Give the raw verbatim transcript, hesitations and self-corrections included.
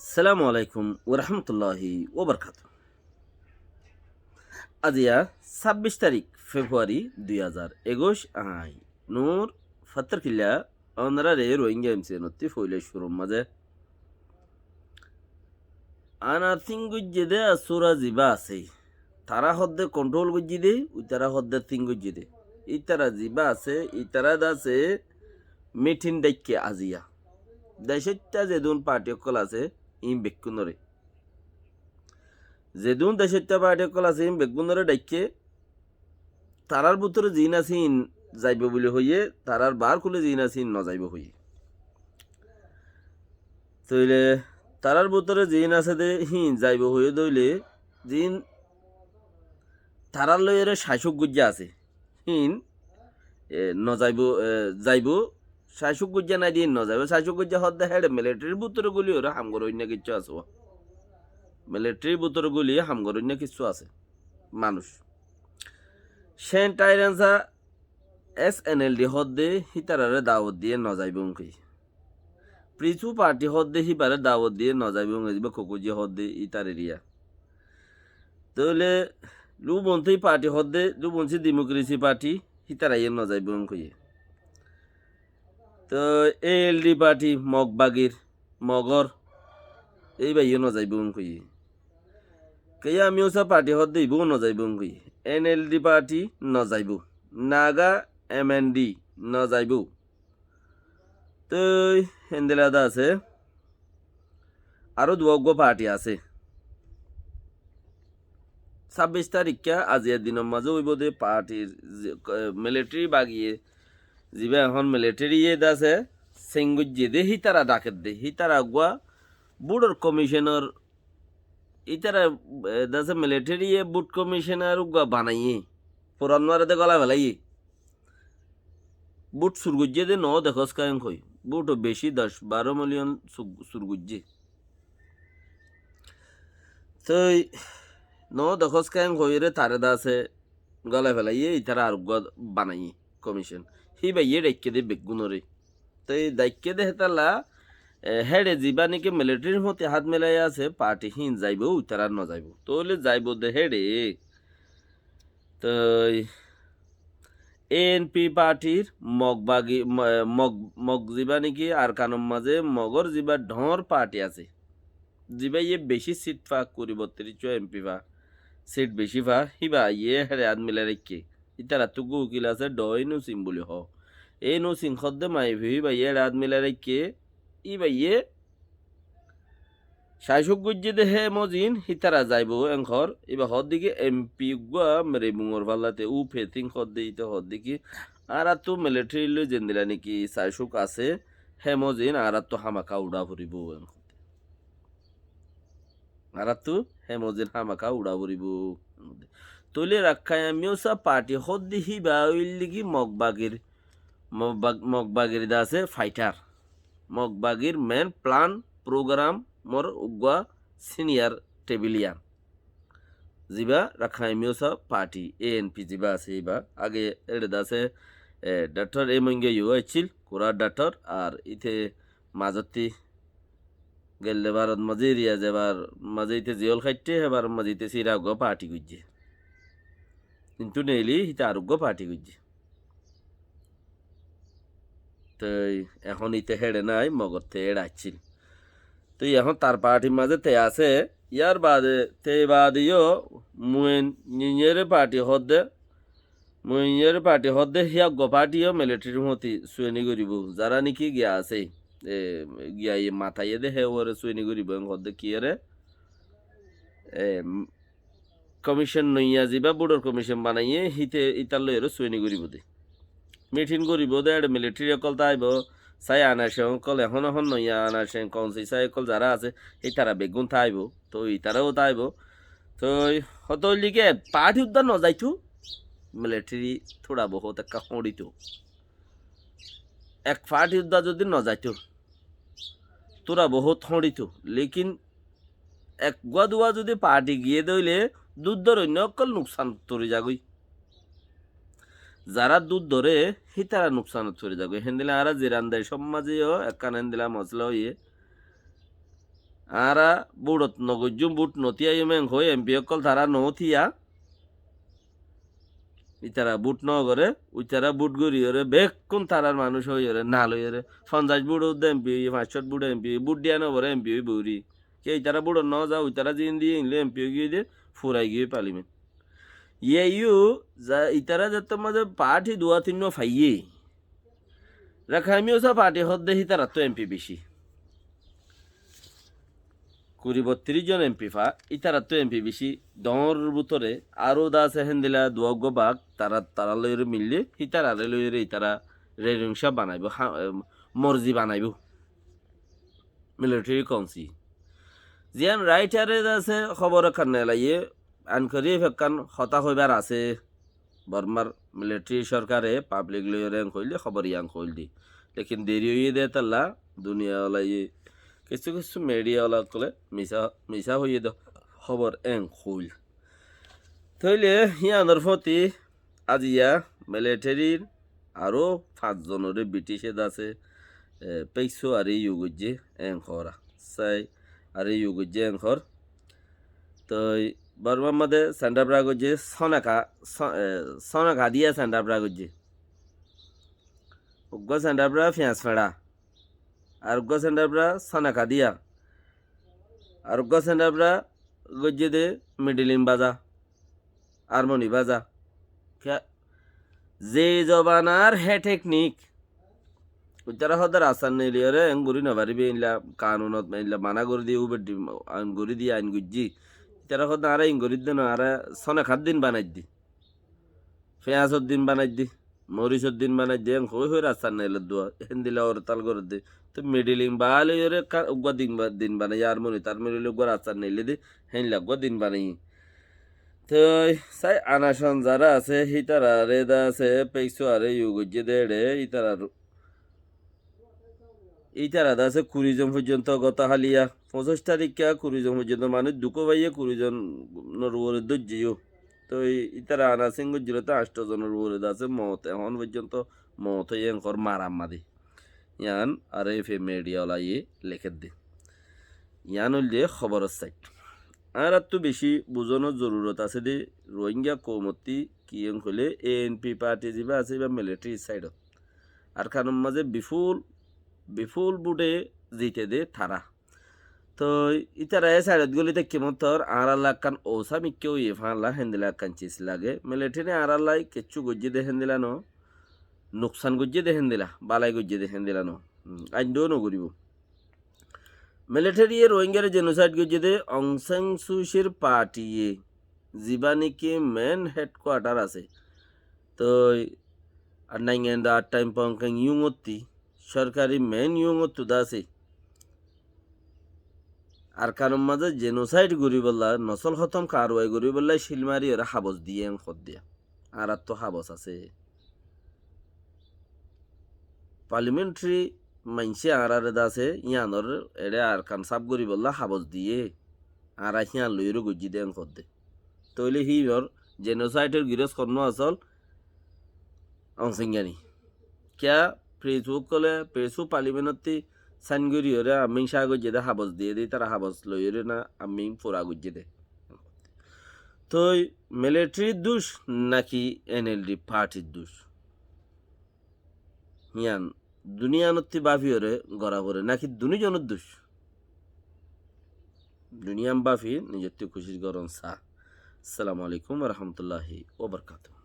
Assalamu alaikum warahmatulláhi wabarakátuhu. Aziya sábbic tarík Februari dui házar ekuic, añí Nur Fattarkilla, ónorare Rohingya M C N ottú foila cúrur mazé. Añára tin goijjé dé asura zibá asé, tará hoddé kontrol goijjé dé, uitará hoddé tin goijjé dé. Ítara zibá asé, ítara dé asé, mitin dhaikké aziya. Decóitta zedún parti ókkol asé, iín bekkúnoré. Zedún decóitta parti ókkol asé, iín bekkúnoré dhaikké, tarár bútore ziín asé, iín zaibou buli hoiyé, tarár baár kúle ziín asé, iín nozaibou hoiyé. Tóile tarár bútore ziín asé dé, híin zaibou hoiyé dé óile, ziín tarár loiyóre cácuk goijjá asé, híin, e, nozaibou, e, zaibou, cácuk goijjá nái dé híin nozaibou. Cácuk goijjá hoddé héçe militarir bútore gúliyoré ham goróinna kiccú asé. Militarir bútore gúli ham goróinna kiccú asé manúic. Cén Tairensa S N L D hoddé hítararé dawot diyé nozaibou ónki. Prisu parti hoddé híbaré dawot diyé nozaibou ónki, zibá Kokoji hoddé ítar eriya. Tóile Lubonti parti hoddé, Lubonti Dimokrasi Parti, hítara yó nozaibou ónki. Toi A L D parti, Mog bagir, Mogor, íba yó nozaibou ónki. Keyá Miyusa parti hoddé ibáu nozaibou ónki. N L D parti nozaibou. Naga M N D nozaibou. Toi héndilla dé asé. Aró duwá uggúa parti asé. Sábbic taríkka aziya dinor mazé óibou dé partir ze, e, militari bagiye, zibá ehón militari ye dé asé, seng goijjé dé hítara dhaker dé, hítara uggúa bútor komisonor, ítara, e, dé asé militari ye bút komisonor uggúa banaiyé, furan nuare dé gólai felaiyé. Bút sur goijjé dé noó dekós káin hoi. Bút beci doc baró miliyon su-, sur goijjé. Toi noó dekós káin hoiyóre taré dé asé gólai felaiyé, ítara ar uggúa banaiyé komicon. Híbaye dhaikké dé beggúnoré. Toi dhaikké dé hétalla, e, héçe zibá niki militarir fóti hát milai asé, parti híin zaibou, ítara nozaibou. Tóile zaibou dé héçe. Toi A N P partir Mog bagi, Mo-, Mog, Mog zibá niki Arkanor mazé Mogor zibá dhoóñr parti asé, zibáye beci sit fa, kuri bottiríc M P fa, sit beci fa, híbaye héçe át milai raikké. Ítarattú uggúa ukil asé, Doi Nusin buli hoó. Ei Nusin hoddé maiyafuwa híbaye héçe át milai raikké, íbaye cácuk goijjé dé hé mozin, hítara zaibou enkor, íba hoódde ki M P uggúa mere bungor fallate, U Pe Thin hoódde, íte hoódde ki, añárattú militari loi zendilla niki cácuk asé, hé mozin añárattú hámaka uçá foribóu enkor. Añárattú hé mozin hámaka uçá foribóu. Tóile Rakkain Miyusa parti hoódde híba óilde ki Mog bagir, Mog bag-, Mog bagir dé asé faitar. Mog bagir men plan progaramor uggúa siniyar tebiliyan. Zibá Rakkain Miyusa parti, A N P zibá asé íba. Age éçe dé asé, e, Daktor Emenge yó accíl, kurar daktor, ar íte mazottí gelde barot mazé eriya zebar mazé íte ziyól háitte, hébar mazé íte sira uggúa parti goijjé. Kintu neeli íte ar uggúa parti goijjé. Toi ehón íte héçe nái, Mogottú éçe accíl. Toi ehón tar partir mazé te asé, yar baade, te baade yó Muin Nyinyere parti hoódde, Muin Nyinyere parti hoódde híya uggúa parti yó militarir fóti sueni goríbou. Zará niki giya asé, e, giya ye mataiyé dé hé uore sueni goríbou, en hoódde kiyóre? E, komicon noiya zibá bútor komicon banaiyé, híte ítar loiyóre sueni goríbou dé. Mitin goríbou dé, éçe militari ókkol táibou, sai anarci ókkol, ehón ehón noiya anarci, kounsisai ókkol zará asé, ítara beggún táibou, toi ítarau táibou. Toi hotó óilde ki, parti uddá nozaitó, militari tóra bohút ekká hoñçitó. Ek parti uddá zodi nozaitó, tóra bohút hoñçitó, lekin ek gua duwa zodi parti giyé dé óile, durdor oinno ókkol nuksanot fori zagói. Zará durdore, hítara nuksanot fori zagói. Héndilla añára Ziran decór mazé yó ekkán héndilla mosala óiye. Añára búthot nogoijjúm, búth notíyaiyum, en hoói empi ókkol tará notíya. Ítara bút nógoré, uitará bút goríyoré, bekkún tarár manúic óiyoré, nal óiyoré, fonzaic bút uddá empi óiye, fañs cót bút empi óiye, bút diya nóforé empi ói boóri. Kiyá ítara búthot nóza, uitará ziín diyé, iín loi empi ói giyé dé, furai giyé parlimen. Yeiyo, za, ítara zettór mazé parthi duwá tinnúa faiyé. Rakhine Hausa parthi hoódde hítarattú empi bicí. Kuri bottiríc zon empi fa, ítarattú empi bicí. Doóñr bútore aró de asé héndilla duwá uggúa bák, tará, tará loiyóre millé, hítararé loiyóre ítara rerungsá banaibóu, há, em, morzi banaibóu. Militeri kaunsil. Ziyán raitare de asé, hóbor ekkán nelaiyé, enkorí ekkán hotá hoibár asé. Bormar militeri sorkare pablik loiyóre en hoilde, hóbor yián hoilde. Lekin deri óiye dé tolla, duniyawalaye, kissú kissú midiyawala ókkole misá, misá hoiyé dé hóbor en hoil. Tóile yíanor fóti aziya militerir aró fañs zonoré Britice de asé, e, peisso aré yu goijjé en hoóra. Sai aré yu goijjé en hoór. Toi Bormar mazé send-off ra goijjé, Sonaka, So-, e, Sonaka diya send-off ra goijjé. Uggúa send-off ra Fiyañs Feñça. Ar uggúa send-off ra Sonaka diya. Ar uggúa send-off ra goijjé dé Midiling Baza. Armoni Baza. Kiyá? Ze zobanar hé teknik. Uitará hoódde rastat neiliyóre en gorí nofaribí, éilla kanunot éilla mana gorí diyé, uber di, ain gorí diyé, ain goijjí. Ítara hoódde añára in gorí dé no, añára Sonakat din banaiddi. Feñasor din banaiddi. Morisor din banaiddi, en hoói hoói rastat neilodduwa. Héndilla ortal gorédde. Te Midiling Baza loiyóre ka-, uggúa din ba-, din banaiyé, Armoni, Tarmoni loi uggúa rastat neilodde, héndilla uggúa din banaiyé. Toi sai anacon zará asé, hítararé de asé, peisso aré yu goijjé dé eçé, ítarar, ítara de asé kuri zon foijjonto gotá háliya, foñsíc tarikká kuri zon foijjonto manúic dukó faiyé, kuri zonor uore dóijje yó. Toi ítara anacon goijjíl to ancto zonor uore de asé moot, ehón foijjonto moot óiye en hoór maramma de. Yián R F A midiyawalaye lekédde. Yián óilde hóboror said. Añárattú bicí buzónor zorurot asé dé, Rohingya koumottí ki en hoilé A N P parti zibá asé, ibá militeri saidot. Arkanor mazé biful, biful búthe zite dé tará. Toi ítara e saidot góli táikki mottor añáralla ekkán ousa mikká óiye fáñlla, héndilla ekkán cis lage. Militeri añáralla kessú goijjé dé héndilla no, nuksan goijjé dé héndilla, bálai goijjé dé héndilla no. Hmm, aindóu nogoríbou. Militeri e Rohingyare jenosaid goijjé dé Aung San Suu Kyi r partiye, zibá néki mein hedkuatar asé. Toi ar naingan do ar thaim Pongkeng yungottí, sorkari mein yungottú de asé. Arkanor mazé jenosaid goríbolla, nosol hótom karwai goríbolla cíl mariyóre habos diyé en hoddé. Añárattú habos asé. Parliamentary maincé añáráre de asé, yíanor eçé Arkan sáf goríbolla habos diyé. Añára híyan loiyóre goijjí dé en hoddé. Tóile híinor jenosaidor girós honnúa asól Aung San Suu Kyi. Kiyá? Press ókkole, press ó parliamentottí sain goríyoré amín cá goijjé dé, habos diyé dé, ítara habos loiyóre ná amín fura goijjé dé. Toi militerir duc náki N L D partir duc? Híyan duniyanottí báfiyoré gorá foré náki duní zonor duc? Duniyan báfi nizottí kucíc gorón sa. Assalamu alaikum wa rahmatullahi wa barakatuhu.